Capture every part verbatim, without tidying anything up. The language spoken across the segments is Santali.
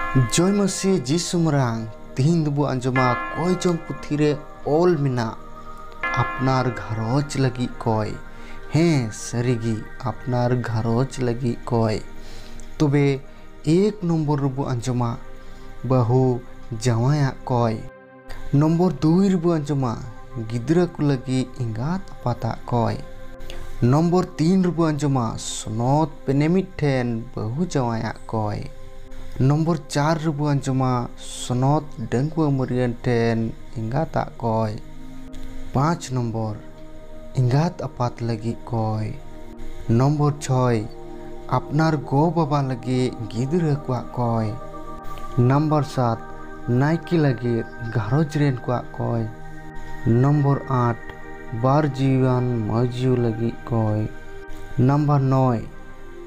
ᱡᱚᱭ ᱢᱟᱹᱥᱤ ᱡᱤᱥᱩ ᱢᱟᱨᱟᱝ᱾ ᱛᱤᱦᱤᱧ ᱫᱚᱵᱚ ᱟᱸᱡᱚᱢᱟ ᱠᱚᱭ ᱡᱚᱝ ᱯᱩᱛᱷᱤ ᱨᱮ ᱚᱞ ᱢᱮᱱᱟᱜ ᱟᱯᱱᱟᱨ ᱜᱷᱟᱨᱚᱸᱡᱽ ᱞᱟᱹᱜᱤᱫ ᱠᱚᱭ᱾ ᱦᱮᱸ, ᱥᱟᱹᱨᱤᱜᱮ ᱟᱯᱱᱟᱨ ᱜᱷᱟᱨᱚᱸᱡᱽ ᱞᱟᱹᱜᱤᱫ ᱠᱚᱭ᱾ ᱛᱚᱵᱮ ᱮᱠ ᱱᱚᱢᱵᱚᱨ ᱨᱮᱵᱚ ᱟᱸᱡᱚᱢᱟ ᱵᱟᱹᱦᱩ ᱡᱟᱶᱟᱭᱟᱜ ᱠᱚᱭ᱾ ᱱᱚᱢᱵᱚᱨ ᱫᱩᱭ ᱨᱮᱵᱚ ᱟᱸᱡᱚᱢᱟ ᱜᱤᱫᱽᱨᱟᱹ ᱠᱚ ᱞᱟᱹᱜᱤᱫ ᱮᱸᱜᱟᱛ ᱟᱯᱟᱛᱟᱜ ᱠᱚᱭ᱾ ᱱᱚᱢᱵᱚᱨ ᱛᱤᱱ ᱨᱮᱵᱚ ᱟᱸᱡᱚᱢᱟ ᱥᱚᱱᱚᱛ ᱯᱮᱱᱮᱢᱤᱡ ᱴᱷᱮᱱ ᱵᱟᱹᱦᱩ ᱡᱟᱶᱟᱭᱟᱜ ᱠᱚᱭ᱾ ᱱᱚᱢᱵᱚᱨ ᱪᱟᱨ ᱨᱮᱵᱚ ᱟᱸᱡᱚᱢᱟ ᱥᱚᱱᱚᱛ ᱰᱟᱺᱜᱩᱣᱟᱹ ᱢᱟᱹᱨᱤᱭᱟᱹᱱ ᱴᱷᱮᱱ ᱮᱸᱜᱟᱛᱟᱜ ᱠᱚᱭ᱾ ᱯᱟᱸᱪ ᱱᱚᱢᱵᱚᱨ, ᱮᱸᱜᱟᱛ ᱟᱯᱟᱛ ᱞᱟᱹᱜᱤᱫ ᱠᱚᱭ᱾ ᱱᱚᱢᱵᱚᱨ ᱪᱷᱚᱭ, ᱟᱯᱱᱟᱨ ᱜᱚ ᱵᱟᱵᱟ ᱞᱟᱹᱜᱤᱫ ᱜᱤᱫᱽᱨᱟᱹ ᱠᱚᱣᱟᱜ ᱠᱚᱭ᱾ ᱱᱚᱢᱵᱚᱨ ᱥᱟᱛ, ᱱᱟᱭᱠᱮ ᱞᱟᱹᱜᱤᱫ ᱜᱷᱟᱨᱚᱸᱡᱽ ᱨᱮᱱ ᱠᱚᱣᱟᱜ ᱠᱚᱭ᱾ ᱱᱚᱢᱵᱚᱨ ᱟᱴ, ᱵᱟᱨ ᱡᱤᱣᱤᱣᱟᱱ ᱢᱟᱹᱭ ᱡᱤᱣᱤ ᱞᱟᱹᱜᱤᱫ ᱠᱚᱭ᱾ ᱱᱚᱢᱵᱚᱨ ᱱᱚᱭ,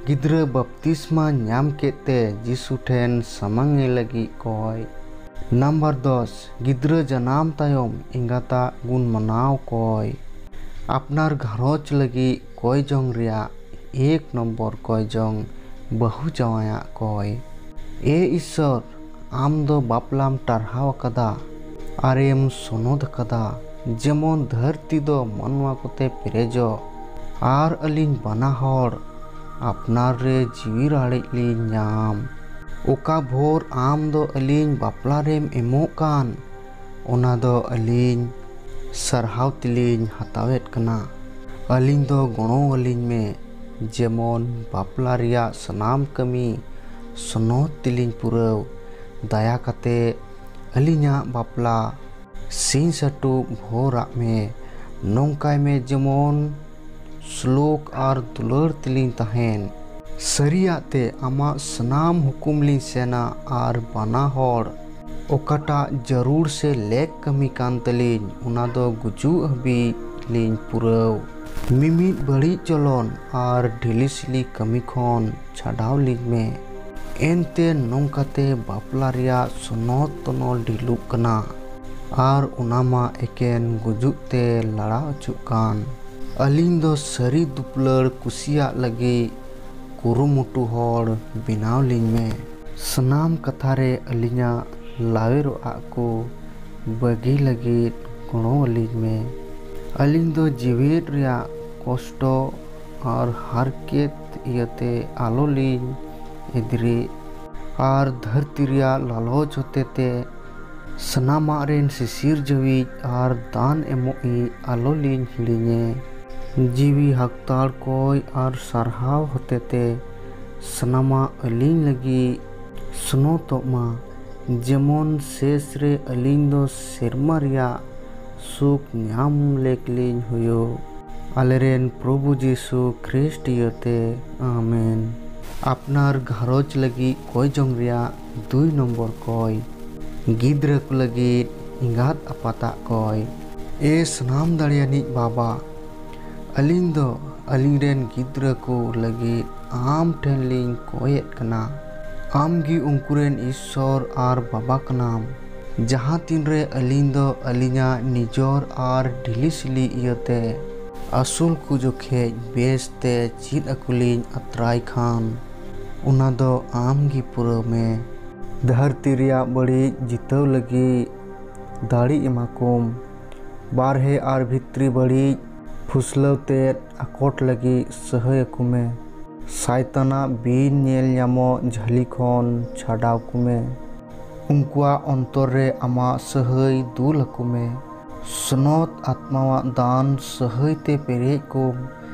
ᱜᱤᱫᱽᱨᱟᱹ ᱵᱟᱯᱛᱤᱥᱢᱟ ᱧᱟᱢ ᱠᱮᱫ ᱛᱮ ᱡᱤᱥᱩ ᱴᱷᱮᱱ ᱥᱟᱢᱟᱝ ᱮ ᱞᱟᱹᱜᱤᱫ ᱠᱚᱭ᱾ ᱱᱟᱢᱵᱟᱨ ᱫᱚᱥ, ᱜᱤᱫᱽᱨᱟᱹ ᱡᱟᱱᱟᱢ ᱛᱟᱭᱚᱢ ᱮᱸᱜᱟᱛᱟᱜ ᱜᱩᱱ ᱢᱟᱱᱟᱣ ᱠᱚᱭ᱾ ᱟᱯᱱᱟᱨ ᱜᱷᱟᱨᱚᱸᱡᱽ ᱞᱟᱹᱜᱤᱫ ᱠᱚᱭ ᱡᱚᱝ ᱨᱮᱭᱟᱜ ᱮᱠ ᱱᱚᱢᱵᱚᱨ ᱠᱚᱭ ᱡᱚᱝ ᱵᱟᱹᱦᱩ ᱡᱟᱶᱟᱭᱟᱜ ᱠᱚᱭ᱾ ᱮ ᱤᱥᱥᱚᱨ, ᱟᱢ ᱫᱚ ᱵᱟᱯᱞᱟᱢ ᱴᱟᱨᱦᱟᱣ ᱟᱠᱟᱫᱟ ᱟᱨᱮᱢ ᱥᱚᱱᱚᱛ ᱟᱠᱟᱫᱟ, ᱡᱮᱢᱚᱱ ᱫᱷᱟᱹᱨᱛᱤ ᱫᱚ ᱢᱟᱱᱣᱟ ᱠᱚᱛᱮ ᱯᱮᱨᱮᱡᱚᱜ, ᱟᱨ ᱟᱹᱞᱤᱧ ᱵᱟᱱᱟ ᱦᱚᱲ ᱟᱯᱱᱟᱨ ᱨᱮ ᱡᱤᱣᱤ ᱨᱟᱲᱮᱡ ᱞᱤᱧ ᱧᱟᱢ᱾ ᱚᱠᱟ ᱵᱷᱳᱨ ᱟᱢ ᱫᱚ ᱟᱹᱞᱤᱧ ᱵᱟᱯᱞᱟ ᱨᱮᱢ ᱮᱢᱚᱜ ᱠᱟᱱ, ᱚᱱᱟ ᱫᱚ ᱟᱹᱞᱤᱧ ᱥᱟᱨᱦᱟᱣ ᱛᱮᱞᱤᱧ ᱦᱟᱛᱟᱣᱮᱫ ᱠᱟᱱᱟ᱾ ᱟᱹᱞᱤᱧ ᱫᱚ ᱜᱚᱲᱚ ᱟᱹᱞᱤᱧ ᱢᱮ, ᱡᱮᱢᱚᱱ ᱵᱟᱯᱞᱟ ᱨᱮᱭᱟᱜ ᱥᱟᱱᱟᱢ ᱠᱟᱹᱢᱤ ᱥᱚᱱᱚᱛ ᱛᱮᱞᱤᱧ ᱯᱩᱨᱟᱹᱣ᱾ ᱫᱟᱭᱟ ᱠᱟᱛᱮ ᱟᱹᱞᱤᱧᱟᱜ ᱵᱟᱯᱞᱟ ᱥᱤᱧ ᱥᱟᱹᱴᱩᱵ ᱵᱷᱳᱨᱟᱜ ᱢᱮ᱾ ᱱᱚᱝᱠᱟᱭ ᱢᱮ ᱡᱮᱢᱚᱱ ᱥᱞᱳᱠ ᱟᱨ ᱫᱩᱞᱟᱹᱲ ᱛᱮᱞᱤᱧ ᱛᱟᱦᱮᱱ᱾ ᱥᱟᱹᱨᱤᱭᱟᱜ ᱛᱮ ᱟᱢᱟᱜ ᱥᱟᱱᱟᱢ ᱦᱩᱠᱩᱢ ᱞᱤᱧ ᱥᱮᱱᱟ ᱟᱨ ᱵᱟᱱᱟ ᱦᱚᱲ ᱚᱠᱟᱴᱟᱜ ᱡᱟᱹᱨᱩᱲ ᱥᱮ ᱞᱮᱠ ᱠᱟᱹᱢᱤ ᱠᱟᱱ ᱛᱟᱹᱞᱤᱧ, ᱚᱱᱟ ᱫᱚ ᱜᱩᱡᱩᱜ ᱦᱟᱹᱵᱤᱡ ᱞᱤᱧ ᱯᱩᱨᱟᱹᱣ᱾ ᱢᱤᱢᱤᱫ ᱵᱟᱹᱲᱤᱡ ᱪᱚᱞᱚᱱ ᱟᱨ ᱰᱷᱤᱞᱤᱥᱤᱞᱤ ᱠᱟᱹᱢᱤ ᱠᱷᱚᱱ ᱪᱷᱟᱰᱟᱣ ᱞᱤᱧ ᱢᱮ᱾ ᱮᱱᱛᱮ ᱱᱚᱝᱠᱟᱛᱮ ᱵᱟᱯᱞᱟ ᱨᱮᱭᱟᱜ ᱥᱚᱱᱚᱛ ᱛᱚᱱᱚᱞ ᱰᱷᱤᱞᱩᱜ ᱠᱟᱱᱟ, ᱟᱨ ᱚᱱᱟ ᱢᱟ ᱮᱠᱮᱱ ᱜᱩᱡᱩᱜ ᱛᱮ ᱞᱟᱲᱟ ᱦᱚᱪᱚᱜ ᱠᱟᱱ᱾ ᱟᱹᱞᱤᱧ ᱫᱚ ᱥᱟᱹᱨᱤ ᱫᱩᱯᱞᱟᱹᱲ ᱠᱩᱥᱤᱭᱟᱜ ᱞᱟᱹᱜᱤᱫ ᱠᱩᱨᱩᱢᱩᱴᱩ ᱦᱚᱲ ᱵᱮᱱᱟᱣ ᱞᱤᱧ ᱢᱮ᱾ ᱥᱟᱱᱟᱢ ᱠᱟᱛᱷᱟ ᱨᱮ ᱟᱹᱞᱤᱧᱟᱜ ᱞᱟᱣᱮᱨᱚᱜ ᱟᱜ ᱠᱚ ᱵᱟᱹᱜᱤ ᱞᱟᱹᱜᱤᱫ ᱜᱚᱲᱚ ᱟᱹᱞᱤᱧ ᱢᱮ᱾ ᱟᱹᱞᱤᱧ ᱫᱚ ᱡᱤᱣᱮᱫ ᱨᱮᱭᱟᱜ ᱠᱚᱥᱴᱚ ᱟᱨ ᱦᱟᱨᱠᱮᱛ ᱤᱭᱟᱹᱛᱮ ᱟᱞᱚ ᱞᱤᱧ ᱮᱫᱽᱨᱮᱜ, ᱟᱨ ᱫᱷᱟᱹᱨᱛᱤ ᱨᱮᱭᱟᱜ ᱞᱟᱞᱚᱪ ᱦᱚᱛᱮᱛᱮ ᱥᱟᱱᱟᱢᱟᱜ ᱨᱮᱱ ᱥᱤᱥᱤᱨ ᱡᱟᱹᱣᱤᱡ ᱟᱨ ᱫᱟᱱ ᱮᱢᱚᱜ ᱤᱡ ᱟᱞᱚ ᱞᱤᱧ ᱦᱤᱲᱤᱧᱮ᱾ ᱡᱤᱣᱤ ᱦᱟᱠᱛᱟᱲ ᱠᱚᱭ ᱟᱨ ᱥᱟᱨᱦᱟᱣ ᱦᱚᱛᱮᱛᱮ ᱥᱟᱱᱟᱢᱟᱜ ᱟᱹᱞᱤᱧ ᱞᱟᱹᱜᱤᱫ ᱥᱚᱱᱚᱛᱚᱜ ᱢᱟ, ᱡᱮᱢᱚᱱ ᱥᱮᱥ ᱨᱮ ᱟᱹᱞᱤᱧ ᱫᱚ ᱥᱮᱨᱢᱟ ᱨᱮᱭᱟᱜ ᱥᱩᱠ ᱧᱟᱢ ᱞᱮᱠ ᱞᱤᱧ ᱦᱩᱭᱩᱜ᱾ ᱟᱞᱮᱨᱮᱱ ᱯᱨᱚᱵᱷᱩ ᱡᱤᱥᱩ ᱠᱷᱨᱤᱥᱴ ᱤᱭᱟᱹᱛᱮ, ᱟᱢᱮᱱ᱾ ᱟᱯᱱᱟᱨ ᱜᱷᱟᱨᱚᱸᱡᱽ ᱞᱟᱹᱜᱤᱫ ᱠᱚᱭ ᱡᱚᱝ ᱨᱮᱭᱟᱜ ᱫᱩᱭ ᱱᱚᱢᱵᱚᱨ ᱠᱚᱭ᱾ ᱜᱤᱫᱽᱨᱟᱹ ᱠᱚ ᱞᱟᱹᱜᱤᱫ ᱮᱸᱜᱟᱛ ᱟᱯᱟᱛᱟᱜ ᱠᱚᱭ᱾ ᱮ ᱥᱟᱱᱟᱢ ᱫᱟᱲᱮᱭᱟᱱᱤᱡ ᱵᱟᱵᱟ, ᱟᱹᱞᱤᱧ ᱫᱚ ᱟᱹᱞᱤᱧ ᱨᱮᱱ ᱜᱤᱫᱽᱨᱟᱹ ᱠᱚ ᱞᱟᱹᱜᱤᱫ ᱟᱢ ᱴᱷᱮᱱ ᱞᱤᱧ ᱠᱚᱭᱮᱫ ᱠᱟᱱᱟ᱾ ᱟᱢ ᱜᱮ ᱩᱱᱠᱩ ᱨᱮᱱ ᱤᱥᱥᱚᱨ ᱟᱨ ᱵᱟᱵᱟ ᱠᱟᱱᱟᱢ᱾ ᱡᱟᱦᱟᱸ ᱛᱤᱱ ᱨᱮ ᱟᱹᱞᱤᱧ ᱫᱚ ᱟᱹᱞᱤᱧᱟᱜ ᱱᱤᱡᱚᱨ ᱟᱨ ᱰᱷᱤᱞᱤᱥᱤᱞᱤ ᱤᱭᱟᱹᱛᱮ ᱟᱹᱥᱩᱞ ᱠᱚ ᱡᱚᱠᱷᱮᱡ ᱵᱮᱥ ᱛᱮ ᱪᱮᱫ ᱟᱠᱚ ᱞᱤᱧ ᱟᱛᱨᱟᱭ ᱠᱷᱟᱱ, ᱚᱱᱟ ᱫᱚ ᱟᱢ ᱜᱮ ᱯᱩᱨᱟᱹᱣ ᱢᱮ᱾ ᱫᱷᱟᱹᱨᱛᱤ ᱨᱮᱭᱟᱜ ᱵᱟᱹᱲᱤᱡ ᱡᱤᱛᱟᱹᱣ ᱞᱟᱹᱜᱤᱫ ᱫᱟᱲᱮ ᱮᱢᱟ ᱠᱚᱢ᱾ ᱵᱟᱨᱦᱮ ᱟᱨ ᱵᱷᱤᱛᱨᱤ ᱵᱟᱹᱲᱤᱡ ᱯᱷᱩᱥᱞᱟᱹᱣ ᱛᱮᱫ ᱟᱠᱚᱴ ᱞᱟᱹᱜᱤᱫ ᱥᱟᱹᱦᱟᱹᱭ ᱟᱠᱚ ᱢᱮ᱾ ᱥᱟᱭᱛᱟᱱᱟᱜ ᱵᱤᱱ ᱧᱮᱞ ᱧᱟᱢᱚᱜ ᱡᱷᱟᱹᱞᱤ ᱠᱷᱚᱱ ᱪᱷᱟᱰᱟᱣ ᱠᱚᱢᱮ᱾ ᱩᱱᱠᱩᱣᱟᱜ ᱚᱱᱛᱚᱨ ᱨᱮ ᱟᱢᱟᱜ ᱥᱟᱹᱦᱟᱹᱭ ᱫᱩᱞ ᱟᱠᱚ ᱢᱮ᱾ ᱥᱚᱱᱚᱛ ᱟᱛᱢᱟᱣᱟᱜ ᱫᱟᱱ ᱥᱟᱹᱦᱟᱹᱭ ᱛᱮ ᱯᱮᱨᱮᱡ ᱠᱚᱢ,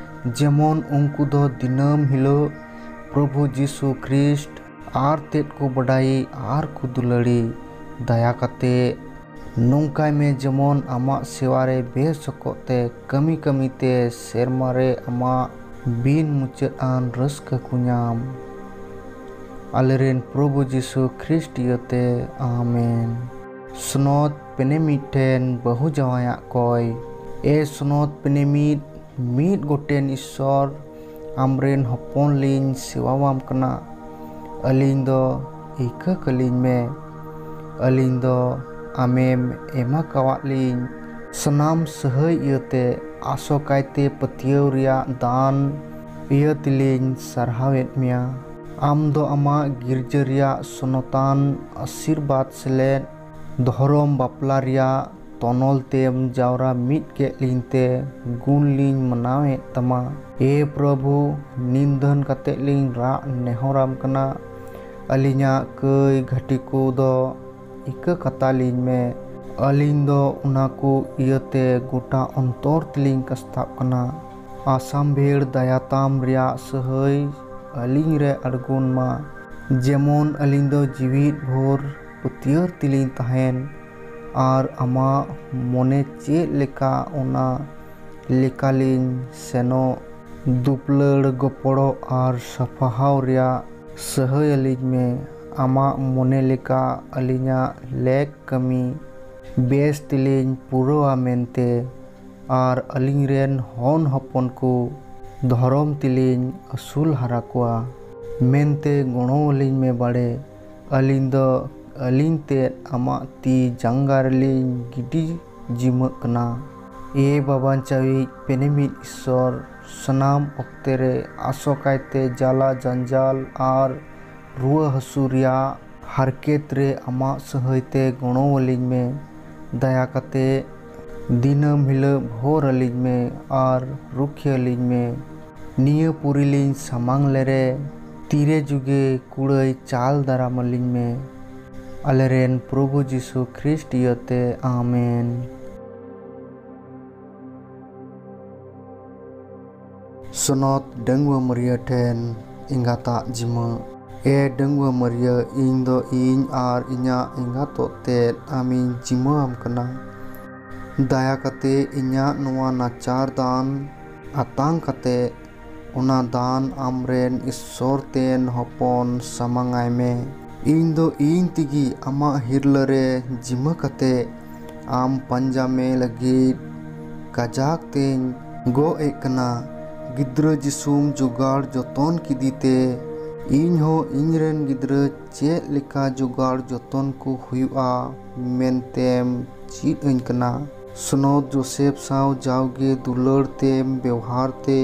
ᱡᱮᱢᱚᱱ ᱩᱱᱠᱩ ᱫᱚ ᱫᱤᱱᱟᱹᱢ ᱦᱤᱞᱳᱜ ᱯᱨᱚᱵᱷᱩ ᱡᱤᱥᱩ ᱠᱷᱨᱤᱥᱴ ᱟᱨ ᱛᱮᱫ ᱠᱚ ᱵᱟᱰᱟᱭᱤ ᱟᱨ ᱠᱚ ᱫᱩᱞᱟᱹᱲᱤ᱾ ᱫᱟᱭᱟ ᱠᱟᱛᱮ ᱱᱚᱝᱠᱟᱭ ᱢᱮ, ᱡᱮᱢᱚᱱ ᱟᱢᱟᱜ ᱥᱮᱣᱟ ᱨᱮ ᱵᱮᱥᱚᱠᱚᱜ ᱛᱮ ᱠᱟᱹᱢᱤ ᱠᱟᱹᱢᱤ ᱛᱮ ᱥᱮᱨᱢᱟ ᱨᱮ ᱟᱢᱟᱜ ᱵᱤᱱ ᱢᱩᱪᱟᱹᱫ ᱟᱱ ᱨᱟᱹᱥᱠᱟᱹ ᱠᱚ ᱧᱟᱢ᱾ ᱟᱞᱮᱨᱮᱱ ᱯᱨᱚᱵᱷᱩ ᱡᱤᱥᱩ ᱠᱷᱨᱤᱥᱴ ᱤᱭᱟᱹᱛᱮ, ᱟᱢᱮᱱ᱾ ᱥᱱᱚᱛ ᱯᱮᱱᱮᱢᱤᱫ ᱴᱷᱮᱱ ᱵᱟᱹᱦᱩ ᱡᱟᱶᱟᱭᱟᱜ ᱠᱚᱭ᱾ ᱮ ᱥᱱᱚᱛ ᱯᱮᱱᱮᱢᱤᱫ, ᱢᱤᱫ ᱜᱚᱴᱮᱱ ᱤᱥᱥᱚᱨ, ᱟᱢᱨᱮᱱ ᱦᱚᱯᱚᱱ ᱞᱤᱧ ᱥᱮᱣᱟᱣᱟᱢ ᱠᱟᱱᱟ᱾ ᱟᱹᱞᱤᱧ ᱫᱚ ᱤᱠᱟᱹ ᱠᱟᱹᱞᱤᱧ ᱢᱮ᱾ ᱟᱹᱞᱤᱧ ᱫᱚ ᱟᱢᱮᱢ ᱮᱢᱟ ᱠᱟᱣᱟᱫ ᱞᱤᱧ ᱥᱟᱱᱟᱢ ᱥᱟᱹᱦᱟᱹᱭ ᱤᱭᱟᱹᱛᱮ, ᱟᱥᱚᱠᱟᱭᱛᱮ ᱯᱟᱹᱛᱭᱟᱹᱣ ᱨᱮᱭᱟᱜ ᱫᱟᱱ ᱤᱭᱟᱹ ᱛᱮᱞᱤᱧ ᱥᱟᱨᱦᱟᱣᱮᱫ ᱢᱮᱭᱟ᱾ ᱟᱢ ᱫᱚ ᱟᱢᱟᱜ ᱜᱤᱨᱡᱟᱹ ᱨᱮᱭᱟᱜ ᱥᱚᱱᱚᱛᱟᱱ ᱟᱥᱤᱨᱵᱟᱫᱽ ᱥᱮᱞᱮᱫ ᱫᱷᱚᱨᱚᱢ ᱵᱟᱯᱞᱟ ᱨᱮᱭᱟᱜ ᱛᱚᱱᱚᱞ ᱛᱮᱢ ᱡᱟᱣᱨᱟ ᱢᱤᱫ ᱠᱮᱫ ᱞᱤᱧ ᱛᱮ ᱜᱩᱱ ᱞᱤᱧ ᱢᱟᱱᱟᱣᱮᱫ ᱛᱟᱢᱟ᱾ ᱮ ᱯᱨᱚᱵᱷᱩ, ᱱᱤᱱᱫᱷᱟᱹᱱ ᱠᱟᱛᱮ ᱞᱤᱧ ᱨᱟᱜ ᱱᱮᱦᱚᱨᱟᱢ ᱠᱟᱱᱟ, ᱟᱹᱞᱤᱧᱟᱜ ᱠᱟᱹᱭ ᱜᱷᱟᱹᱴᱤ ᱠᱚ ᱫᱚ ᱤᱠᱟᱹ ᱠᱟᱛᱟ ᱞᱤᱧ ᱢᱮ᱾ ᱟᱹᱞᱤᱧ ᱫᱚ ᱚᱱᱟ ᱠᱚ ᱤᱭᱟᱹᱛᱮ ᱜᱚᱴᱟ ᱚᱱᱛᱚᱨ ᱛᱮᱞᱤᱧ ᱠᱟᱥᱛᱟᱜ ᱠᱟᱱᱟ᱾ ᱟᱥᱟᱢᱵᱷᱮᱲ ᱫᱟᱭᱟᱛᱟᱢ ᱨᱮᱭᱟᱜ ᱥᱟᱹᱦᱟᱹᱭ ᱟᱹᱞᱤᱧ ᱨᱮ ᱟᱬᱜᱚᱱ ᱢᱟ, ᱡᱮᱢᱚᱱ ᱟᱹᱞᱤᱧ ᱫᱚ ᱡᱤᱣᱤᱫ ᱵᱷᱳᱨ ᱯᱟᱹᱛᱭᱟᱹᱨ ᱛᱮᱞᱤᱧ ᱛᱟᱦᱮᱱ, ᱟᱨ ᱟᱢᱟᱜ ᱢᱚᱱᱮ ᱪᱮᱫ ᱞᱮᱠᱟ ᱚᱱᱟ ᱞᱮᱠᱟᱞᱤᱧ ᱥᱮᱱᱚᱜ᱾ ᱫᱩᱯᱞᱟᱹᱲ, ᱜᱚᱯᱚᱲᱚ ᱟᱨ ᱥᱟᱯᱷᱟᱦᱟᱣ ᱨᱮᱭᱟᱜ ᱥᱟᱹᱦᱟᱹᱭ ᱟᱹᱞᱤᱧ ᱢᱮ᱾ ᱟᱢᱟᱜ ᱢᱚᱱᱮ ᱞᱮᱠᱟ ᱟᱹᱞᱤᱧᱟᱜ ᱞᱮᱠ ᱠᱟᱹᱢᱤ ᱵᱮᱥ ᱛᱮᱞᱤᱧ ᱯᱩᱨᱟᱹᱣᱟ ᱢᱮᱱᱛᱮ, ᱟᱨ ᱟᱹᱞᱤᱧ ᱨᱮᱱ ᱦᱚᱱ ᱦᱚᱯᱚᱱ ᱠᱚ ᱫᱷᱚᱨᱚᱢ ᱛᱮᱞᱤᱧ ᱟᱹᱥᱩᱞ ᱦᱟᱨᱟ ᱠᱚᱣᱟ ᱢᱮᱱᱛᱮ ᱜᱚᱲᱚ ᱟᱹᱞᱤᱧ ᱢᱮ ᱵᱟᱲᱮ᱾ ᱟᱹᱞᱤᱧ ᱫᱚ ᱟᱹᱞᱤᱧ ᱛᱮᱫ ᱟᱢᱟᱜ ᱛᱤ ᱡᱟᱸᱜᱟ ᱨᱮᱞᱤᱧ ᱜᱤᱰᱤ ᱡᱤᱢᱟᱹᱜ ᱠᱟᱱᱟ᱾ ᱮ ᱵᱟᱵᱟᱧᱪᱟᱣᱤᱡ ᱯᱮᱱᱮᱢᱤᱡ ᱤᱥᱥᱚᱨ, ᱥᱟᱱᱟᱢ ᱚᱠᱛᱮ ᱨᱮ ᱟᱥᱚᱠᱟᱭᱛᱮ ᱡᱟᱞᱟ ᱡᱟᱧᱡᱟᱞ ᱟᱨ ᱨᱩᱣᱟᱹ ᱦᱟᱹᱥᱩ ᱨᱮᱭᱟᱜ ᱦᱟᱨᱠᱮᱛ ᱨᱮ ᱟᱢᱟᱜ ᱥᱟᱹᱦᱟᱹᱭ ᱛᱮ ᱜᱚᱲᱚ ᱟᱹᱞᱤᱧ ᱢᱮ᱾ ᱫᱟᱭᱟ ᱠᱟᱛᱮ ᱫᱤᱱᱟᱹᱢ ᱦᱤᱞᱳᱜ ᱵᱷᱳᱨ ᱟᱹᱞᱤᱧ ᱢᱮ ᱟᱨ ᱨᱩᱠᱷᱤᱭᱟᱹ ᱟᱹᱞᱤᱧ ᱢᱮ᱾ ᱱᱤᱭᱟᱹ ᱯᱩᱨᱤ ᱞᱤᱧ ᱥᱟᱢᱟᱝ ᱞᱮᱨᱮ ᱛᱤᱨᱮ ᱡᱩᱜᱮ ᱠᱩᱲᱟᱹᱭ ᱪᱟᱞ ᱫᱟᱨᱟᱢ ᱟᱹᱞᱤᱧ ᱢᱮ᱾ ᱟᱞᱮᱨᱮᱱ ᱯᱨᱚᱵᱷᱩ ᱡᱤᱥᱩ ᱠᱷᱨᱤᱥᱴ ᱤᱭᱟᱹᱛᱮ, ᱟᱢᱮᱱ᱾ ᱥᱚᱱᱚᱛ ᱰᱟᱺᱜᱩᱣᱟᱹ ᱢᱟᱹᱨᱭᱟᱹ ᱴᱷᱮᱱ ᱮᱸᱜᱟᱛᱟᱜ ᱡᱤᱢᱟᱹ᱾ ᱮ ᱰᱟᱺᱜᱩᱣᱟᱹ ᱢᱟᱹᱨᱭᱟᱹ, ᱤᱧ ᱫᱚ ᱤᱧ ᱟᱨ ᱤᱧᱟᱜ ᱮᱸᱜᱟᱛᱚᱜ ᱛᱮᱫ ᱟᱢᱤᱧ ᱡᱤᱢᱟᱹᱣᱟᱢ ᱠᱟᱱᱟ᱾ ᱫᱟᱭᱟ ᱠᱟᱛᱮ ᱤᱧᱟᱜ ᱱᱚᱣᱟ ᱱᱟᱪᱟᱨ ᱫᱟᱱ ᱟᱛᱟᱝ ᱠᱟᱛᱮ ᱚᱱᱟ ᱫᱟᱱ ᱟᱢᱨᱮᱱ ᱤᱥᱥᱚᱨ ᱛᱮᱱ ᱦᱚᱯᱚᱱ ᱥᱟᱢᱟᱝᱟᱭ ᱢᱮ᱾ ᱤᱧ ᱫᱚ ᱤᱧ ᱛᱮᱜᱮ ᱟᱢᱟᱜ ᱦᱤᱨᱞᱟᱹ ᱨᱮ ᱡᱤᱢᱟᱹ ᱠᱟᱛᱮ ᱟᱢ ᱯᱟᱸᱡᱟ ᱢᱮ ᱞᱟᱹᱜᱤᱫ ᱠᱟᱡᱟᱠ ᱛᱮᱧ ᱜᱚᱜ ᱮᱫ ᱠᱟᱱᱟ᱾ ᱜᱤᱫᱽᱨᱟᱹ ᱡᱤᱥᱩᱢ ᱡᱚᱜᱟᱲ ᱡᱚᱛᱚᱱ ᱠᱮᱫᱮ ᱛᱮ ᱤᱧ ᱦᱚᱸ ᱤᱧ ᱨᱮᱱ ᱜᱤᱫᱽᱨᱟᱹ ᱪᱮᱫ ᱞᱮᱠᱟ ᱡᱚᱜᱟᱲ ᱡᱚᱛᱚᱱ ᱠᱚ ᱦᱩᱭᱩᱜᱼᱟ ᱢᱮᱱᱛᱮᱢ ᱪᱮᱫ ᱟᱹᱧ ᱠᱟᱱᱟ᱾ ᱥᱚᱱᱚᱛ ᱡᱳᱥᱮᱯ ᱥᱟᱶ ᱡᱟᱣᱜᱮ ᱫᱩᱞᱟᱹᱲ ᱛᱮᱢ ᱵᱮᱣᱦᱟᱨ ᱛᱮ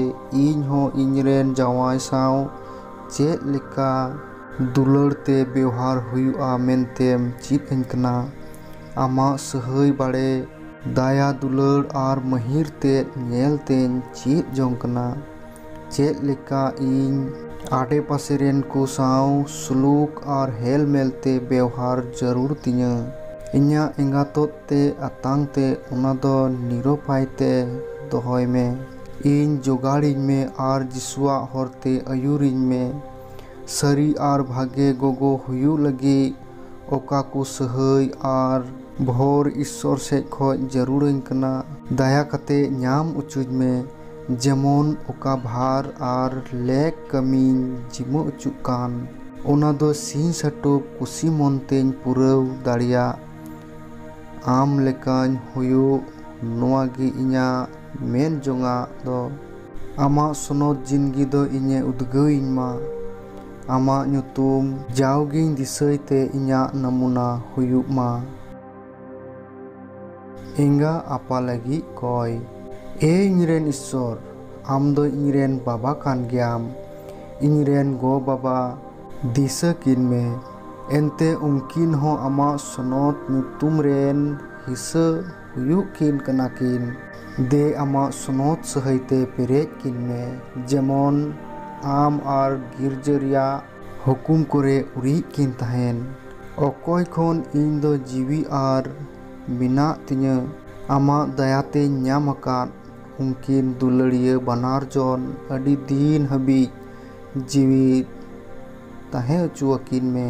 ᱤᱧ ᱦᱚᱸ ᱤᱧ ᱨᱮᱱ ᱡᱟᱶᱟᱭ ᱥᱟᱶ ᱪᱮᱫ ᱞᱮᱠᱟ ᱫᱩᱞᱟᱹᱲ ᱛᱮ ᱵᱮᱣᱦᱟᱨ ᱦᱩᱭᱩᱜᱼᱟ ᱢᱮᱱᱛᱮᱢ ᱪᱮᱫ ᱟᱹᱧ ᱠᱟᱱᱟ᱾ ᱟᱢᱟᱜ ᱥᱟᱹᱦᱟᱹᱭ ᱵᱟᱲᱮ, ᱫᱟᱭᱟ ᱫᱩᱞᱟᱹᱲ ᱟᱨ ᱢᱟᱹᱦᱤᱨ ᱛᱮᱫ ᱧᱮᱞ ᱛᱮᱧ ᱪᱮᱫ ᱡᱚᱝ ᱠᱟᱱᱟ᱾ ᱪᱮᱫ ᱞᱮᱠᱟ ᱤᱧ ᱟᱰᱮ ᱯᱟᱥᱮ ᱨᱮᱱ ᱠᱚ ᱥᱟᱶ ᱥᱩᱞᱩᱠ ᱟᱨ ᱦᱮᱞ ᱢᱮᱞ ᱛᱮ ᱵᱮᱣᱦᱟᱨ ᱡᱟᱹᱨᱩᱲ ᱛᱤᱧᱟᱹ᱾ ᱤᱧᱟᱹᱜ ᱮᱸᱜᱟᱛᱚᱛ ᱛᱮ ᱟᱛᱟᱝ ᱛᱮ ᱚᱱᱟ ᱫᱚ ᱱᱤᱨᱚᱯᱟᱭ ᱛᱮ ᱫᱚᱦᱚᱭ ᱢᱮ᱾ ᱤᱧ ᱡᱚᱜᱟᱲᱤᱧ ᱢᱮ ᱟᱨ ᱡᱤᱥᱩᱣᱟᱜ ᱦᱚᱨ ᱛᱮ ᱟᱹᱭᱩᱨᱤᱧ ᱢᱮ᱾ ᱥᱟᱹᱨᱤ ᱟᱨ ᱵᱷᱟᱜᱮ ᱜᱚᱜᱚ ᱦᱩᱭᱩᱜ ᱞᱟᱹᱜᱤᱫ ᱚᱠᱟ ᱠᱚ ᱥᱟᱹᱦᱟᱹᱭ ᱟᱨ ᱵᱷᱚᱨ ᱤᱥᱥᱚᱨ ᱥᱮᱡ ᱠᱷᱚᱡ ᱡᱟᱹᱨᱩᱲᱟᱹᱧ ᱠᱟᱱᱟ, ᱫᱟᱭᱟ ᱠᱟᱛᱮ ᱧᱟᱢ ᱚᱪᱚᱧ ᱢᱮ, ᱡᱮᱢᱚᱱ ᱚᱠᱟ ᱵᱷᱟᱨ ᱟᱨ ᱞᱮᱠ ᱠᱟᱹᱢᱤᱧ ᱡᱤᱢᱟᱹ ᱚᱪᱚᱜ ᱠᱟᱱ, ᱚᱱᱟ ᱫᱚ ᱥᱤᱧ ᱥᱟᱹᱴᱩᱵ ᱠᱩᱥᱤ ᱢᱚᱱ ᱛᱮᱧ ᱯᱩᱨᱟᱹᱣ ᱫᱟᱲᱮᱭᱟᱜ᱾ ᱟᱢ ᱞᱮᱠᱟᱧ ᱦᱩᱭᱩᱜ, ᱱᱚᱣᱟ ᱜᱮ ᱤᱧᱟᱹᱜ ᱢᱮᱱ ᱡᱚᱝᱟᱜ ᱫᱚ᱾ ᱟᱢᱟᱜ ᱥᱚᱱᱚᱛ ᱡᱤᱱᱜᱤ ᱫᱚ ᱤᱧᱮ ᱩᱫᱽᱜᱟᱹᱣᱤᱧ ᱢᱟ᱾ ᱟᱢᱟᱜ ᱧᱩᱛᱩᱢ ᱡᱟᱣᱜᱤᱧ ᱫᱤᱥᱟᱹᱭ ᱛᱮ ᱤᱧᱟᱹᱜ ᱱᱟᱢᱩᱱᱟ ᱦᱩᱭᱩᱜ ᱢᱟ᱾ ᱮᱸᱜᱟ ᱟᱯᱟ ᱞᱟᱹᱜᱤᱫ ᱠᱚᱭ᱾ ᱮ ᱤᱧᱨᱮᱱ ᱤᱥᱥᱚᱨ, ᱟᱢ ᱫᱚ ᱤᱧᱨᱮᱱ ᱵᱟᱵᱟ ᱠᱟᱱ ᱜᱮᱭᱟᱢ᱾ ᱤᱧᱨᱮᱱ ᱜᱚ ᱵᱟᱵᱟ ᱫᱤᱥᱟᱹ ᱠᱤᱱ ᱢᱮ, ᱮᱱᱛᱮ ᱩᱱᱠᱤᱱ ᱦᱚᱸ ᱟᱢᱟᱜ ᱥᱚᱱᱚᱛ ᱧᱩᱛᱩᱢ ᱨᱮᱱ ᱦᱤᱥᱟᱹ ᱦᱩᱭᱩᱜ ᱠᱤᱱ ᱠᱟᱱᱟ ᱠᱤᱱ᱾ ᱫᱮ ᱟᱢᱟᱜ ᱥᱚᱱᱚᱛ ᱥᱟᱹᱦᱟᱹᱭ ᱛᱮ ᱯᱮᱨᱮᱡ ᱠᱤᱱ ᱢᱮ, ᱡᱮᱢᱚᱱ ᱟᱢ ᱟᱨ ᱜᱤᱨᱡᱟᱹ ᱨᱮᱭᱟᱜ ᱦᱩᱠᱩᱢ ᱠᱚᱨᱮ ᱩᱨᱤᱡ ᱠᱤᱱ ᱛᱟᱦᱮᱱ᱾ ᱚᱠᱚᱭ ᱠᱷᱚᱱ ᱤᱧ ᱫᱚ ᱡᱤᱣᱤ ᱟᱨ ᱢᱮᱱᱟᱜ ᱛᱤᱧᱟᱹ, ᱟᱢᱟᱜ ᱫᱟᱭᱟᱛᱮᱧ ᱧᱟᱢ ᱟᱠᱟᱫ᱾ ᱩᱱᱠᱤᱱ ᱫᱩᱞᱟᱹᱲᱤᱭᱟᱹ ᱵᱟᱱᱟᱨ ᱡᱚᱱ ᱟᱹᱰᱤ ᱫᱤᱱ ᱦᱟᱹᱵᱤᱡ ᱡᱤᱣᱤᱫ ᱛᱟᱦᱮᱸ ᱦᱚᱪᱚ ᱟᱹᱠᱤᱱ ᱢᱮ᱾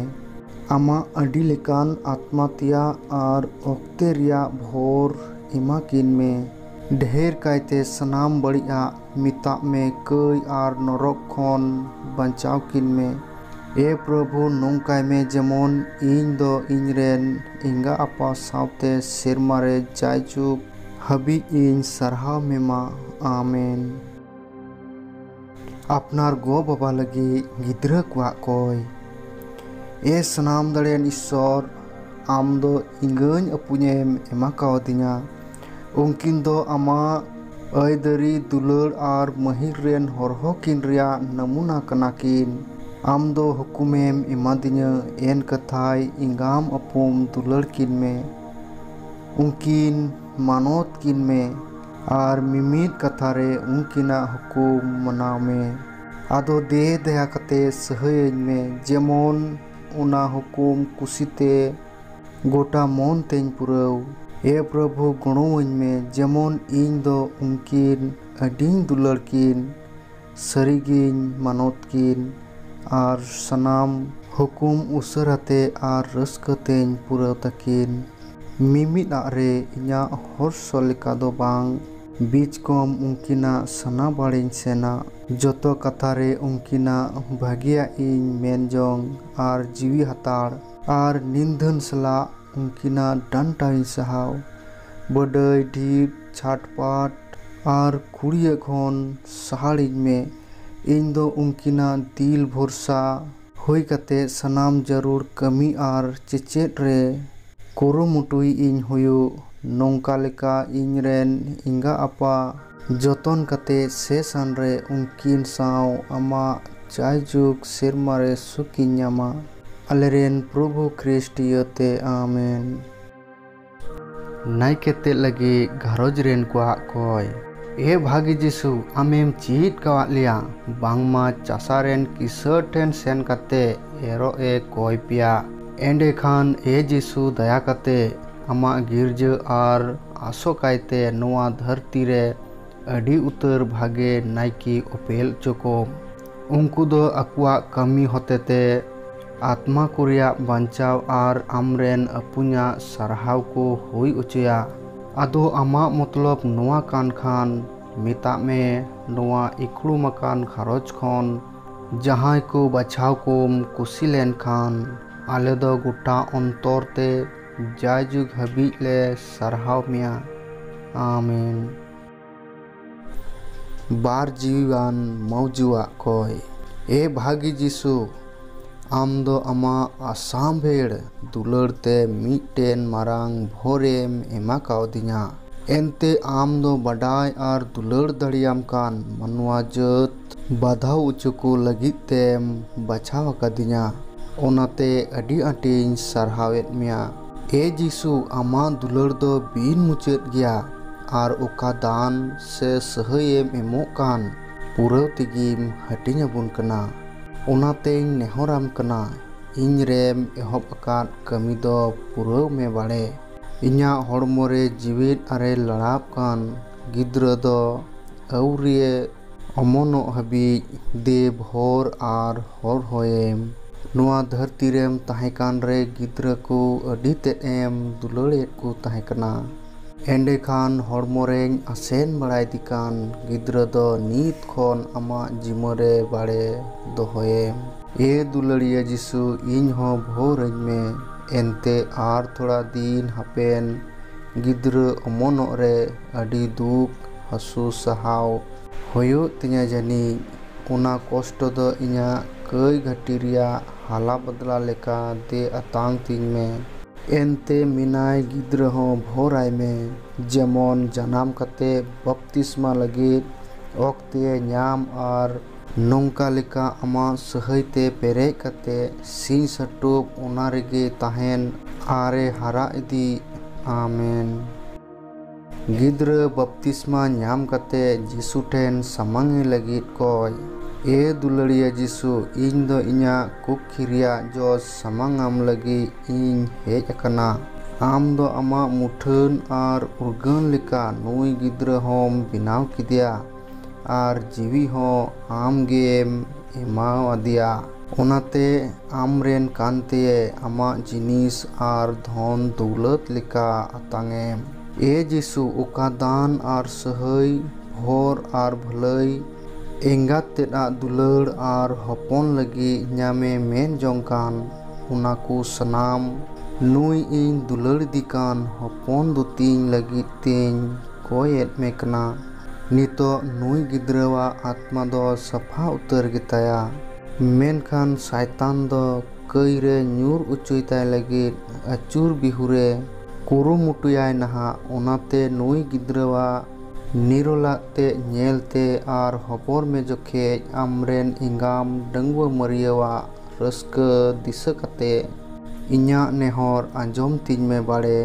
ᱟᱢᱟᱜ ᱟᱹᱰᱤ ᱞᱮᱠᱟᱱ ᱟᱛᱢᱟ ᱛᱮᱭᱟᱜ ᱟᱨ ᱚᱠᱛᱮ ᱨᱮᱭᱟᱜ ᱵᱷᱳᱨ ᱮᱢᱟ ᱠᱤᱱ ᱢᱮ᱾ ᱰᱷᱮᱨ ᱠᱟᱭᱛᱮ ᱥᱟᱱᱟᱢ ᱵᱟᱹᱲᱤᱡᱟᱜ ᱢᱮᱛᱟᱜ ᱢᱮ, ᱠᱟᱹᱭ ᱟᱨ ᱱᱚᱨᱚᱠ ᱠᱷᱚᱱ ᱵᱟᱧᱪᱟᱣ ᱠᱤᱱ ᱢᱮ᱾ ᱮ ᱯᱨᱚᱵᱷᱩ, ᱱᱚᱝᱠᱟᱭ ᱢᱮ ᱡᱮᱢᱚᱱ ᱤᱧ ᱫᱚ ᱤᱧ ᱨᱮᱱ ᱮᱸᱜᱟ ᱟᱯᱟ ᱥᱟᱶᱛᱮ ᱥᱮᱨᱢᱟ ᱨᱮ ᱡᱟᱭᱡᱩᱜᱽ ᱦᱟᱹᱵᱤᱡ ᱤᱧ ᱥᱟᱨᱦᱟᱣ ᱢᱮᱢᱟ᱾ ᱟᱢᱮᱱ᱾ ᱟᱯᱱᱟᱨ ᱜᱚ ᱵᱟᱵᱟ ᱞᱟᱹᱜᱤᱫ ᱜᱤᱫᱽᱨᱟᱹ ᱠᱚᱣᱟᱜ ᱠᱚᱭ᱾ ᱮ ᱥᱟᱱᱟᱢ ᱫᱟᱲᱮᱭᱟᱱ ᱤᱥᱥᱚᱨ, ᱟᱢ ᱫᱚ ᱤᱧᱟᱹᱧ ᱟᱹᱯᱩᱧᱮᱢ ᱮᱢᱟ ᱠᱟᱣᱫᱤᱧᱟ᱾ ᱩᱱᱠᱤᱱ ᱫᱚ ᱟᱢᱟᱜ ᱟᱹᱭᱫᱟᱹᱨᱤ, ᱫᱩᱞᱟᱹᱲ ᱟᱨ ᱢᱟᱹᱦᱤᱨ ᱨᱮᱱ ᱦᱚᱨᱦᱚ ᱠᱤᱱ ᱨᱮᱭᱟᱜ ᱱᱟᱢᱩᱱᱟ ᱠᱟᱱᱟ ᱠᱤᱱ᱾ ᱟᱢ ᱫᱚ ᱦᱩᱠᱩᱢᱮᱢ ᱮᱢᱟᱫᱤᱧᱟᱹ, ᱮᱱ ᱠᱟᱛᱷᱟᱭ ᱮᱸᱜᱟᱢ ᱟᱯᱚᱢ ᱫᱩᱞᱟᱹᱲ ᱠᱤᱱ ᱢᱮ᱾ ᱩᱱᱠᱤᱱ ᱢᱟᱱᱚᱛ ᱠᱤᱱ ᱢᱮ ᱟᱨ ᱢᱤᱢᱤᱫ ᱠᱟᱛᱷᱟ ᱨᱮ ᱩᱱᱠᱤᱱᱟᱜ ᱦᱩᱠᱩᱢ ᱢᱟᱱᱟᱣ ᱢᱮ᱾ ᱟᱫᱚ ᱫᱮ ᱫᱟᱭᱟ ᱠᱟᱛᱮ ᱥᱟᱹᱦᱟᱹᱭᱟᱹᱧ ᱢᱮ, ᱡᱮᱢᱚᱱ ᱚᱱᱟ ᱦᱩᱠᱩᱢ ᱠᱩᱥᱤᱛᱮ ᱜᱚᱴᱟ ᱢᱚᱱ ᱛᱮᱧ ᱯᱩᱨᱟᱹᱣ᱾ ᱮ ᱯᱨᱚᱵᱷᱩ, ᱜᱚᱲᱚᱣᱟᱹᱧ ᱢᱮ, ᱡᱮᱢᱚᱱ ᱤᱧ ᱫᱚ ᱩᱱᱠᱤᱱ ᱟᱹᱰᱤᱧ ᱫᱩᱞᱟᱹᱲ ᱠᱤᱱ, ᱥᱟᱹᱨᱤᱜᱤᱧ ᱢᱟᱱᱚᱛ ᱠᱤᱱ, ᱟᱨ ᱥᱟᱱᱟᱢ ᱦᱩᱠᱩᱢ ᱩᱥᱟᱹᱨᱟᱛᱮ ᱟᱨ ᱨᱟᱹᱥᱠᱟᱹ ᱛᱮᱧ ᱯᱩᱨᱟᱹᱣ ᱛᱟᱹᱠᱤᱱ᱾ ᱢᱤᱢᱤᱫ ᱟᱜ ᱨᱮ ᱤᱧᱟᱹᱜ ᱦᱚᱨᱥᱚ ᱞᱮᱠᱟ ᱫᱚ ᱵᱟᱝ, ᱵᱤᱪᱠᱚᱢ ᱩᱱᱠᱤᱱᱟᱜ ᱥᱟᱱᱟ ᱵᱟᱲᱤᱧ ᱥᱮᱱᱟ᱾ ᱡᱚᱛᱚ ᱠᱟᱛᱷᱟ ᱨᱮ ᱩᱱᱠᱤᱱᱟᱜ ᱵᱷᱟᱹᱜᱤᱭᱟᱜ ᱤᱧ ᱢᱮᱱ ᱡᱚᱝ ᱟᱨ ᱡᱤᱣᱤ ᱦᱟᱛᱟᱲ ᱟᱨ ᱱᱤᱱᱫᱷᱟᱹᱱ ᱥᱟᱞᱟᱜ ᱩᱱᱠᱤᱱᱟᱜ ᱰᱟᱱᱴᱟᱣᱤᱧ ᱥᱟᱦᱟᱣ᱾ ᱵᱟᱹᱰᱟᱹᱭ, ᱰᱷᱤᱯ, ᱪᱷᱟᱴᱯᱟᱴ ᱟᱨ ᱠᱩᱲᱤᱭᱟᱹ ᱠᱷᱚᱱ ᱥᱟᱦᱟᱲᱤᱧ ᱢᱮ᱾ ᱤᱧ ᱫᱚ ᱩᱱᱠᱤᱱᱟᱜ ᱫᱤᱞ ᱵᱷᱚᱨᱥᱟ ᱦᱩᱭ ᱠᱟᱛᱮ ᱥᱟᱱᱟᱢ ᱡᱟᱹᱨᱩᱲ ᱠᱟᱹᱢᱤ ᱟᱨ ᱪᱮᱪᱮᱫ ᱨᱮ ᱠᱩᱨᱩᱢᱩᱴᱩᱭ ᱤᱧ ᱦᱩᱭᱩᱜ᱾ ᱱᱚᱝᱠᱟ ᱞᱮᱠᱟ ᱤᱧ ᱨᱮᱱ ᱮᱸᱜᱟ ᱟᱯᱟ ᱡᱚᱛᱚᱱ ᱠᱟᱛᱮ ᱥᱮᱥᱟᱱ ᱨᱮ ᱩᱱᱠᱤᱱ ᱥᱟᱶ ᱟᱢᱟᱜ ᱡᱟᱭᱡᱩᱜᱽ ᱥᱮᱨᱢᱟ ᱨᱮ ᱥᱩᱠᱤᱧ ᱧᱟᱢᱟ᱾ ᱟᱞᱮᱨᱮᱱ ᱯᱨᱚᱵᱷᱩ ᱠᱷᱨᱤᱥᱴ ᱤᱭᱟᱹᱛᱮ, ᱟᱢᱮᱱ᱾ ᱱᱟᱭᱠᱮ ᱛᱮᱫ ᱞᱟᱹᱜᱤᱫ ᱜᱷᱟᱨᱚᱸᱡᱽ ᱨᱮᱱ ᱠᱚᱣᱟᱜ ᱠᱚᱭ᱾ ᱮ ᱵᱷᱟᱹᱜᱤ ᱡᱤᱥᱩ, ᱟᱢᱮᱢ ᱪᱮᱫ ᱠᱟᱣᱟᱫ ᱞᱮᱭᱟ, ᱵᱟᱝᱢᱟ ᱪᱟᱥᱟ ᱨᱮᱱ ᱠᱤᱥᱟᱹᱬ ᱴᱷᱮᱱ ᱥᱮᱱ ᱠᱟᱛᱮ ᱮᱨᱚᱜ ᱮ ᱠᱚᱭ ᱯᱮᱭᱟ᱾ ᱮᱸᱰᱮᱠᱷᱟᱱ ᱮ ᱡᱤᱥᱩ, ᱫᱟᱭᱟ ᱠᱟᱛᱮ ᱟᱢᱟᱜ ᱜᱤᱨᱡᱟᱹ ᱟᱨ ᱟᱥᱚᱠᱟᱭᱛᱮ ᱱᱚᱣᱟ ᱫᱷᱟᱹᱨᱛᱤ ᱨᱮ ᱟᱹᱰᱤ ᱩᱛᱟᱹᱨ ᱵᱷᱟᱜᱮ ᱱᱟᱭᱠᱮ ᱚᱯᱮᱞ ᱦᱚᱪᱚ ᱠᱚᱢ᱾ ᱩᱱᱠᱩ ᱫᱚ ᱟᱠᱚᱣᱟᱜ ᱠᱟᱹᱢᱤ ᱦᱚᱛᱮᱛᱮ ᱟᱛᱢᱟ ᱠᱚ ᱨᱮᱭᱟᱜ ᱵᱟᱧᱪᱟᱣ ᱟᱨ ᱟᱢᱨᱮᱱ ᱟᱹᱯᱩᱧᱟᱜ ᱥᱟᱨᱦᱟᱣ ᱠᱚ ᱦᱩᱭ ᱚᱪᱚᱭᱟ᱾ ᱟᱫᱚ ᱟᱢᱟᱜ ᱢᱚᱛᱞᱚᱵ ᱱᱚᱣᱟ ᱠᱟᱱ ᱠᱷᱟᱱ, ᱢᱮᱛᱟᱜ ᱢᱮ, ᱱᱚᱣᱟ ᱤᱠᱷᱲᱩᱢ ᱟᱠᱟᱱ ᱜᱷᱟᱨᱚᱸᱡᱽ ᱠᱷᱚᱱ ᱡᱟᱦᱟᱸᱭ ᱠᱚ ᱵᱟᱪᱷᱟᱣ ᱠᱚᱢ ᱠᱩᱥᱤ ᱞᱮᱱᱠᱷᱟᱱ, ᱟᱞᱮ ᱫᱚ ᱜᱚᱴᱟ ᱚᱱᱛᱚᱨ ᱛᱮ ᱡᱟᱭᱡᱩᱜᱽ ᱦᱟᱹᱵᱤᱡ ᱞᱮ ᱥᱟᱨᱦᱟᱣ ᱢᱮᱭᱟ᱾ ᱟᱢᱮᱱ᱾ ᱵᱟᱨ ᱡᱤᱣᱤᱣᱟᱱ ᱢᱚᱣᱡᱩᱣᱟᱜ ᱠᱚᱭ᱾ ᱮ ᱵᱷᱟᱹᱜᱤ ᱡᱤᱥᱩ, ᱟᱢ ᱫᱚ ᱟᱢᱟᱜ ᱟᱥᱟᱢᱵᱷᱮᱲ ᱫᱩᱞᱟᱹᱲ ᱛᱮ ᱢᱤᱫᱴᱮᱱ ᱢᱟᱨᱟᱝ ᱵᱷᱳᱨᱮᱢ ᱮᱢᱟ ᱠᱟᱣᱫᱤᱧᱟ᱾ ᱮᱱᱛᱮ ᱟᱢ ᱫᱚ ᱵᱟᱰᱟᱭ ᱟᱨ ᱫᱩᱞᱟᱹᱲ ᱫᱟᱲᱮᱭᱟᱢ ᱠᱟᱱ ᱢᱟᱱᱣᱟ ᱡᱟᱹᱛ ᱵᱟᱫᱷᱟᱣ ᱚᱪᱚ ᱠᱚ ᱞᱟᱹᱜᱤᱫ ᱛᱮᱢ ᱵᱟᱪᱷᱟᱣ ᱟᱠᱟᱫᱤᱧᱟ᱾ ᱚᱱᱟᱛᱮ ᱟᱹᱰᱤ ᱟᱸᱴᱤᱧ ᱥᱟᱨᱦᱟᱣᱮᱫ ᱢᱮᱭᱟ᱾ ᱮ ᱡᱤᱥᱩ, ᱟᱢᱟᱜ ᱫᱩᱞᱟᱹᱲ ᱫᱚ ᱵᱤᱱ ᱢᱩᱪᱟᱹᱫ ᱜᱮᱭᱟ ᱟᱨ ᱚᱠᱟ ᱫᱟᱱ ᱥᱮ ᱥᱟᱹᱦᱟᱹᱭᱮᱢ ᱮᱢᱚᱜ ᱠᱟᱱ, ᱯᱩᱨᱟᱹᱣ ᱛᱮᱜᱮᱢ ᱦᱟᱹᱴᱤᱧ ᱟᱵᱚᱱ ᱠᱟᱱᱟ᱾ ᱚᱱᱟᱛᱮᱧ ᱱᱮᱦᱚᱨᱟᱢ ᱠᱟᱱᱟ, ᱤᱧ ᱨᱮᱢ ᱮᱦᱚᱵ ᱟᱠᱟᱫ ᱠᱟᱹᱢᱤ ᱫᱚ ᱯᱩᱨᱟᱹᱣ ᱢᱮ ᱵᱟᱲᱮ᱾ ᱤᱧᱟᱹᱜ ᱦᱚᱲᱢᱚ ᱨᱮ ᱡᱤᱣᱮᱫ ᱟᱨᱮ ᱞᱟᱲᱟᱣ ᱠᱟᱱ ᱜᱤᱫᱽᱨᱟᱹ ᱫᱚ ᱟᱹᱣᱨᱤᱭᱮ ᱚᱢᱚᱱᱚᱜ ᱦᱟᱹᱵᱤᱡ ᱫᱮᱵ ᱦᱚᱨ ᱟᱨ ᱦᱚᱨ ᱦᱚᱭᱮᱢ᱾ ᱱᱚᱣᱟ ᱫᱷᱟᱹᱨᱛᱤ ᱨᱮᱢ ᱛᱟᱦᱮᱸ ᱠᱟᱱ ᱨᱮ ᱜᱤᱫᱽᱨᱟᱹ ᱠᱚ ᱟᱹᱰᱤ ᱛᱮᱫ ᱮᱢ ᱫᱩᱞᱟᱹᱲᱮᱫ ᱠᱚ ᱛᱟᱦᱮᱸ ᱠᱟᱱᱟ᱾ ᱮᱸᱰᱮᱠᱷᱟᱱ ᱦᱚᱲᱢᱚ ᱨᱮᱧ ᱟᱥᱮᱱ ᱵᱟᱲᱟᱭᱮᱫᱮ ᱠᱟᱱ ᱜᱤᱫᱽᱨᱟᱹ ᱫᱚ ᱱᱤᱛ ᱠᱷᱚᱱ ᱟᱢᱟᱜ ᱡᱤᱢᱟᱹ ᱨᱮ ᱵᱟᱲᱮ ᱫᱚᱦᱚᱭᱮᱢ᱾ ᱮ ᱫᱩᱞᱟᱹᱲᱤᱭᱟᱹ ᱡᱤᱥᱩ, ᱤᱧ ᱦᱚᱸ ᱵᱷᱳᱨᱟᱹᱧ ᱢᱮ᱾ ᱮᱱᱛᱮ ᱟᱨ ᱛᱷᱚᱲᱟ ᱫᱤᱱ ᱦᱟᱯᱮᱱ ᱜᱤᱫᱽᱨᱟᱹ ᱚᱢᱚᱱᱚᱜ ᱨᱮ ᱟᱹᱰᱤ ᱫᱩᱠ ᱦᱟᱹᱥᱩ ᱥᱟᱦᱟᱣ ᱦᱩᱭᱩᱜ ᱛᱤᱧᱟ ᱡᱟᱹᱱᱤᱡ᱾ ᱚᱱᱟ ᱠᱚᱥᱴᱚ ᱫᱚ ᱤᱧᱟᱹᱜ ᱠᱟᱹᱭ ᱜᱷᱟᱹᱴᱤ ᱨᱮᱭᱟᱜ ᱦᱟᱞᱟ ᱵᱚᱫᱞᱟ ᱞᱮᱠᱟ ᱫᱮ ᱟᱛᱟᱝ ᱛᱤᱧ ᱢᱮ᱾ ᱮᱱᱛᱮ ᱢᱮᱱᱟᱭ ᱜᱤᱫᱽᱨᱟᱹ ᱦᱚᱸ ᱵᱷᱳᱨᱟᱭ ᱢᱮ, ᱡᱮᱢᱚᱱ ᱡᱟᱱᱟᱢ ᱠᱟᱛᱮ ᱵᱟᱯᱛᱤᱥᱢᱟ ᱞᱟᱹᱜᱤᱫ ᱚᱠᱛᱮ ᱧᱟᱢ ᱟᱨ ᱱᱚᱝᱠᱟ ᱞᱮᱠᱟ ᱟᱢᱟᱜ ᱥᱟᱹᱦᱟᱹᱭ ᱛᱮ ᱯᱮᱨᱮᱡ ᱠᱟᱛᱮ ᱥᱤᱧ ᱥᱟᱹᱴᱩᱵ ᱚᱱᱟ ᱨᱮᱜᱮ ᱛᱟᱦᱮᱱ ᱟᱨᱮ ᱦᱟᱨᱟ ᱤᱫᱤᱜ᱾ ᱟᱢᱮᱱ᱾ ᱜᱤᱫᱽᱨᱟᱹ ᱵᱟᱯᱛᱤᱥᱢᱟ ᱧᱟᱢ ᱠᱟᱛᱮ ᱡᱤᱥᱩ ᱴᱷᱮᱱ ᱥᱟᱢᱟᱝ ᱮ ᱞᱟᱹᱜᱤᱫ ᱠᱚᱭ᱾ ᱮ ᱫᱩᱞᱟᱹᱲᱤᱭᱟᱹ ᱡᱤᱥᱩ, ᱤᱧ ᱫᱚ ᱤᱧᱟᱹᱜ ᱠᱩᱠᱷᱤ ᱨᱮᱭᱟᱜ ᱡᱚᱥ ᱥᱟᱢᱟᱝ ᱟᱢ ᱞᱟᱹᱜᱤᱫ ᱤᱧ ᱦᱮᱡ ᱟᱠᱟᱱᱟ᱾ ᱟᱢ ᱫᱚ ᱟᱢᱟᱜ ᱢᱩᱴᱷᱟᱹᱱ ᱟᱨ ᱩᱨᱜᱟᱹᱱ ᱞᱮᱠᱟ ᱱᱩᱭ ᱜᱤᱫᱽᱨᱟᱹ ᱦᱚᱸᱢ ᱵᱮᱱᱟᱣ ᱠᱮᱫᱮᱭᱟ, ᱟᱨ ᱡᱤᱣᱤ ᱦᱚᱸ ᱟᱢ ᱜᱮᱢ ᱮᱢᱟᱣᱟᱫᱮᱭᱟ᱾ ᱚᱱᱟᱛᱮ ᱟᱢᱨᱮᱱ ᱠᱟᱱᱛᱮ ᱟᱢᱟᱜ ᱡᱤᱱᱤᱥ ᱟᱨ ᱫᱷᱚᱱ ᱫᱚᱣᱞᱚᱛ ᱞᱮᱠᱟ ᱟᱛᱟᱝ ᱮᱢ᱾ ᱮ ᱡᱤᱥᱩ, ᱚᱠᱟ ᱫᱟᱱ ᱟᱨ ᱥᱟᱹᱦᱟᱹᱭ, ᱦᱚᱨ ᱟᱨ ᱵᱷᱟᱹᱞᱟᱹᱭ, ᱮᱸᱜᱟᱛ ᱛᱮᱫ ᱟᱜ ᱫᱩᱞᱟᱹᱲ ᱟᱨ ᱦᱚᱯᱚᱱ ᱞᱟᱹᱜᱤᱫ ᱧᱟᱢᱮ ᱢᱮᱱ ᱡᱚᱝ ᱠᱟᱱ, ᱚᱱᱟ ᱠᱚ ᱥᱟᱱᱟᱢ ᱱᱩᱭ ᱤᱧ ᱫᱩᱞᱟᱹᱲ ᱤᱫᱤ ᱠᱟᱱ ᱦᱚᱯᱚᱱ ᱫᱚ ᱛᱤᱧ ᱞᱟᱹᱜᱤᱫ ᱛᱤᱧ ᱠᱚᱭᱮᱫ ᱢᱮ ᱠᱟᱱᱟ᱾ ᱱᱤᱛᱚᱜ ᱱᱩᱭ ᱜᱤᱫᱽᱨᱟᱹᱣᱟᱜ ᱟᱛᱢᱟ ᱫᱚ ᱥᱟᱯᱷᱟ ᱩᱛᱟᱹᱨ ᱜᱮᱛᱟᱭᱟ, ᱢᱮᱱᱠᱷᱟᱱ ᱥᱟᱭᱛᱟᱱ ᱫᱚ ᱠᱟᱹᱭ ᱨᱮ ᱧᱩᱨ ᱚᱪᱚᱭ ᱛᱟᱭ ᱞᱟᱹᱜᱤᱫ ᱟᱹᱪᱩᱨ ᱵᱤᱦᱩᱨᱮ ᱠᱩᱨᱩᱢᱩᱴᱩᱭᱟᱭ ᱱᱟᱦᱟᱜ᱾ ᱚᱱᱟᱛᱮ ᱱᱩᱭ ᱜᱤᱫᱽᱨᱟᱹᱣᱟᱜ ᱱᱤᱨᱚᱞᱟᱜ ᱛᱮ ᱧᱮᱞᱛᱮ ᱟᱨ ᱦᱚᱵᱚᱨ ᱢᱮ ᱡᱚᱠᱷᱮᱡ ᱟᱢᱨᱮᱱ ᱮᱸᱜᱟᱢ ᱰᱟᱺᱜᱩᱣᱟᱹ ᱢᱟᱹᱨᱤᱭᱟᱹᱣᱟᱜ ᱨᱟᱹᱥᱠᱟᱹ ᱫᱤᱥᱟᱹ ᱠᱟᱛᱮ ᱤᱧᱟᱹᱜ ᱱᱮᱦᱚᱨ ᱟᱸᱡᱚᱢ ᱛᱤᱧ ᱢᱮ ᱵᱟᱲᱮ᱾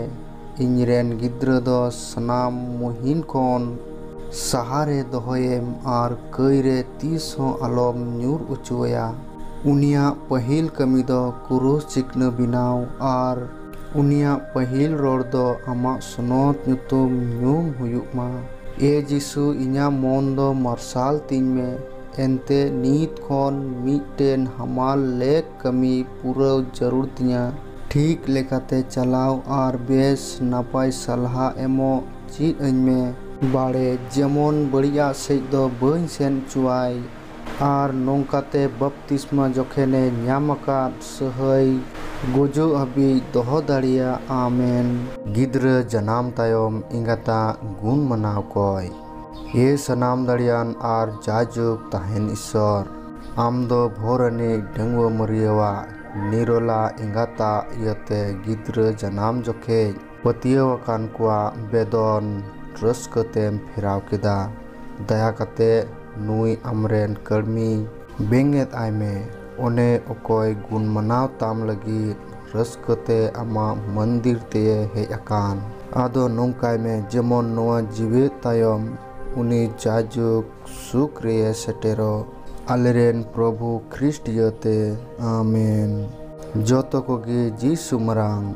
ᱤᱧᱨᱮᱱ ᱜᱤᱫᱽᱨᱟᱹ ᱫᱚ ᱥᱟᱱᱟᱢ ᱢᱩᱦᱤᱱ ᱠᱷᱚᱱ ᱥᱟᱦᱟᱨᱮ ᱫᱚᱦᱚᱭᱮᱢ ᱟᱨ ᱠᱟᱹᱭᱨᱮ ᱛᱤᱥ ᱦᱚᱸ ᱟᱞᱚᱢ ᱧᱩᱨ ᱚᱪᱚᱣᱟᱭᱟ᱾ ᱩᱱᱤᱭᱟᱜ ᱯᱟᱹᱦᱤᱞ ᱠᱟᱹᱢᱤ ᱫᱚ ᱠᱨᱩᱥ ᱪᱤᱠᱱᱟᱹ ᱵᱮᱱᱟᱣ ᱟᱨ ᱩᱱᱤᱭᱟᱜ ᱯᱟᱹᱦᱤᱞ ᱨᱚᱲ ᱫᱚ ᱟᱢᱟᱜ ᱥᱚᱱᱚᱛ ᱧᱩᱛᱩᱢ ᱧᱩᱢ ᱦᱩᱭᱩᱜ ᱢᱟ᱾ ᱮ ᱡᱤᱥᱩ, ᱤᱧᱟᱹᱜ ᱢᱚᱱ ᱫᱚ ᱢᱟᱨᱥᱟᱞ ᱛᱤᱧ ᱢᱮ᱾ ᱮᱱᱛᱮ ᱱᱤᱛ ᱠᱷᱚᱱ ᱢᱤᱫᱴᱮᱱ ᱦᱟᱢᱟᱞ ᱞᱮᱠ ᱠᱟᱹᱢᱤ ᱯᱩᱨᱟᱹᱣ ᱡᱟᱹᱨᱩᱲ ᱛᱤᱧᱟ᱾ ᱴᱷᱤᱠ ᱞᱮᱠᱟᱛᱮ ᱪᱟᱞᱟᱣ ᱟᱨ ᱵᱮᱥ ᱱᱟᱯᱟᱭ ᱥᱟᱞᱦᱟ ᱮᱢᱚᱜ ᱪᱮᱫ ᱟᱹᱧ ᱢᱮ ᱵᱟᱲᱮ, ᱡᱮᱢᱚᱱ ᱵᱟᱹᱲᱤᱡᱟᱜ ᱥᱮᱡ ᱫᱚ ᱵᱟᱹᱧ ᱥᱮᱱ ᱚᱪᱚᱣᱟᱭ ᱟᱨ ᱱᱚᱝᱠᱟᱛᱮ ᱵᱟᱯᱛᱤᱥᱢᱟ ᱡᱚᱠᱷᱮᱱᱮ ᱧᱟᱢ ᱟᱠᱟᱫ ᱥᱟᱹᱦᱟᱹᱭ ᱜᱩᱡᱩᱜ ᱦᱟᱹᱵᱤᱡ ᱫᱚᱦᱚ ᱫᱟᱲᱮᱭᱟᱜ᱾ ᱟᱢᱮᱱ᱾ ᱜᱤᱫᱽᱨᱟᱹ ᱡᱟᱱᱟᱢ ᱛᱟᱭᱚᱢ ᱮᱸᱜᱟᱛᱟᱜ ᱜᱩᱱ ᱢᱟᱱᱟᱣ ᱠᱚᱭ᱾ ᱮ ᱥᱟᱱᱟᱢ ᱫᱟᱲᱮᱭᱟᱱ ᱟᱨ ᱡᱟᱭᱡᱩᱜᱽ ᱛᱟᱦᱮᱱ ᱤᱥᱥᱚᱨ, ᱟᱢ ᱫᱚ ᱵᱷᱳᱨᱟᱱᱤ ᱰᱟᱺᱜᱩᱣᱟᱹ ᱢᱟᱹᱨᱤᱭᱟᱹᱣᱟᱜ ᱱᱤᱨᱚᱞᱟ ᱮᱸᱜᱟᱛᱟᱜ ᱤᱭᱟᱹᱛᱮ ᱜᱤᱫᱽᱨᱟᱹ ᱡᱟᱱᱟᱢ ᱡᱚᱠᱷᱮᱡ ᱯᱟᱹᱛᱭᱟᱹᱣ ᱟᱠᱟᱱ ᱠᱚᱣᱟᱜ ᱵᱮᱫᱚᱱ ᱨᱟᱹᱥᱠᱟᱹ ᱛᱮᱢ ᱯᱷᱮᱨᱟᱣ ᱠᱮᱫᱟ᱾ ᱫᱟᱭᱟ ᱠᱟᱛᱮ ᱱᱩᱭ ᱟᱢᱨᱮᱱ ᱠᱟᱹᱲᱢᱤ ᱵᱮᱸᱜᱮᱫ ᱟᱭ ᱢᱮ᱾ ᱚᱱᱮ ᱚᱠᱚᱭ ᱜᱩᱱ ᱢᱟᱱᱟᱣ ᱛᱟᱢ ᱞᱟᱹᱜᱤᱫ ᱨᱟᱹᱥᱠᱟᱹ ᱛᱮ ᱟᱢᱟᱜ ᱢᱚᱱᱫᱤᱨ ᱛᱮᱭ ᱦᱮᱡ ᱟᱠᱟᱱ᱾ ᱟᱫᱚ ᱱᱚᱝᱠᱟᱭ ᱢᱮ, ᱡᱮᱢᱚᱱ ᱱᱚᱣᱟ ᱡᱤᱣᱮᱫ ᱛᱟᱭᱚᱢ ᱩᱱᱤ ᱡᱟᱭᱡᱩᱜᱽ ᱥᱩᱠ ᱨᱮᱭᱮ ᱥᱮᱴᱮᱨᱚᱜ᱾ ᱟᱞᱮᱨᱮᱱ ᱯᱨᱚᱵᱷᱩ ᱠᱷᱨᱤᱥᱴ ᱤᱭᱟᱹᱛᱮ, ᱟᱢᱮᱱ᱾ ᱡᱚᱛᱚ ᱠᱚᱜᱮ ᱡᱤᱥᱩ ᱢᱟᱨᱟᱝ